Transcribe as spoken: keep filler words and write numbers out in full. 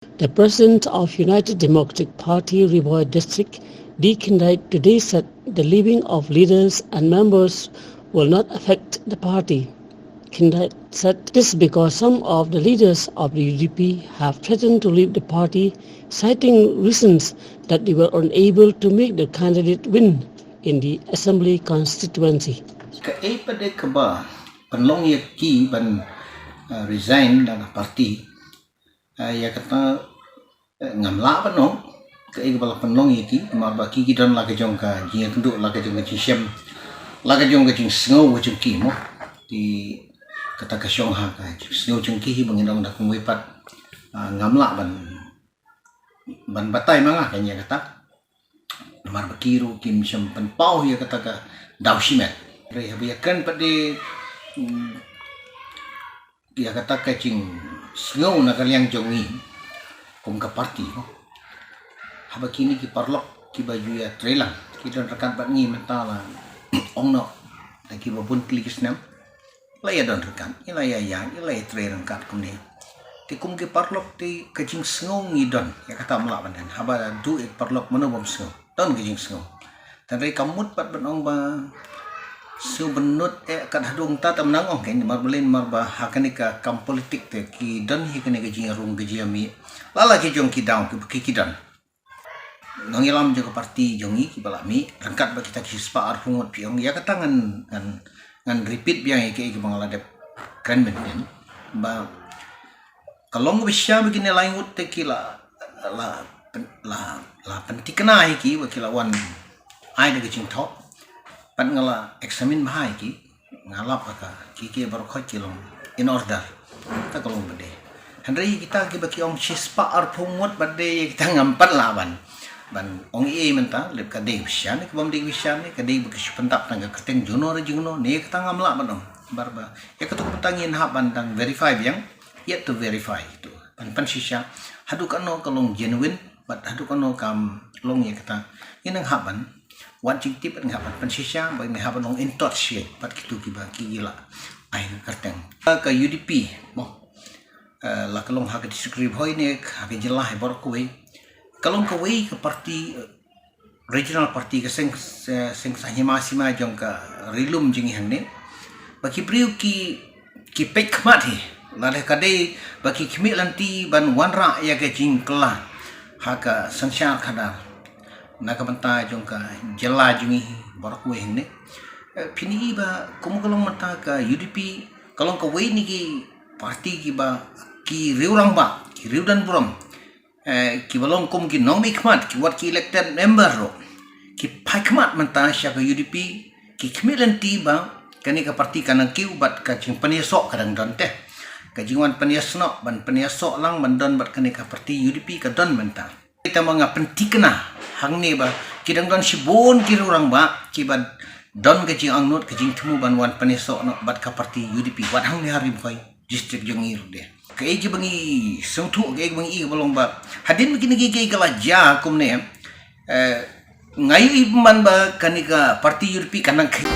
The president of United Democratic Party Ri Bhoi District, D Khyndaitch, today said the leaving of leaders and members will not affect the party. Khyndaitch said this because some of the leaders of the U D P have threatened to leave the party, citing reasons that they were unable to make the candidate win in the assembly constituency. Kaei pat de kaba pynlong ïa ki ban, uh, resign na ka party, uh, ïa kata, uh, ngam lah ban ong kaei kaba la pynlong ïa ki, namar ba ki ki don la ka jong ka jingïakynduh, la ka jong ka jingshem, la ka jong ka jingsngew ka jong ki mo. Te kata ka shong ha ka jingsngew jong ki hi ba ngin ong da kumwei pat, uh, ngam lah ban ban batai ma nga ka ïa kata. Namar ba ki ruh kim shym pynpaw ïa kata ka daw shimet. Hynrei haba ïakren pat de, mm, ïa kata ka jingsngew na ka liang jong ngi kum ka party mo. Haba kine ki paralok kiba ju ïatreilang ki don ryngkat bad ngi mynta la ong noh da kiba bun tylli ki snem. La ïa don ryngkat, ïa la ïa ïa, ïa la ïa trei ryngkat kumne. Te kum ki paralok te ka jingsngew ngi don, ïa kata ym lah ban ïa. Haba duh ïa ki paralok mano bym sngew, don ka jingsngew. Tang re ka mut pat ban ong ba sngew bynnud eh kat hadung ta tam nang ong kein, namar balei, namar ba ha kane ka kam politik te ki don hi kane ka jingrung ka jingmih. La la ki jong ki daw ki ki don. Nongïalam jong ka party jong ngi kiba la mih ryngkat bad kita ki spah arphew ngut phi ong ïa kata ngan, ngan, ngan repeat biang ïa kiei kiba nga la dep kren mynnin ba ka long ba sha ba kine lai ngut te ki la, la, la, la pynthikna ïa ki ba ki la wan ai da ka jingthoh. Pat nga la examine bha ïa ki. Nga lap ka, ki ki baroh khoit ki long in order. Ta ka long bad de. Hynrei kita kiba ki ong shispah arphew ngut bad de kita ngam pat lah ban, ban ong ei mynta lep ka dei bshan ne ka bym dei bshan ne ka dei ba ka shu pyntap tang ka kyrteng jongno re jongno ne kata ngam lah ban ong. Bar ba ïa kata mynta ngin hap ban dang verify biang. Yet to verify tu. Ban pynshisha haduh kano ka long genuine bad haduh kano kam long ïa kata. Ngin nang hap ban wat jingtip, nga hap ban pynshisha ba nga hap ban long in touch ïa bad kitu kiba ki la ai ka kyrteng ka U D P mo. Eh, la ka long ha ka district Ri Bhoi ne ha ka jylla hi baroh kawei ka long kawei ka party, eh, regional party ka seng, eh, seng sa hima sima jong ka ri lum jong ngi hangne. Ba ki briew ki ki peit khmat hi lada ka dei ba ki khmih lynti ban wanrah ïa ka jingkylla ha ka synshar khadar na ka bynta jong ka jylla jong ngi baroh kawei hangne. Eh, phin i ba kum ka long mynta ka U D P ka long kawei na ki party kiba ki riew rangbah ki riew don burom, eh, kiba long kum ki nongmihkhmat ki wat ki elected member ruh ki phai khmat mynta sha ka U D P, ki khmih lynti ba kane ka party ka nang kiew bad ka jingpynïasoh ka dang don te. Ka jingwan pynïasnoh ban pynïasoh lang ban don bad kane ka party U D P ka don mynta. Kita ma nga pynthikna hangne ba ki dang don shibun ki riew rangbah kiba don ka jingangnud ka jingthmu ban wan pynïasoh noh bad ka party U D P wat hangne ha Ri Bhoi district jong ngi ruh de. Kaei kiba ngi sngewthuh, kaei kiba ngi ïohi ka ba long ba hadien ba kine kiei kiei ka la jia kumne, eh, nga ïohi man ba kane ka party U D P ka nang khe.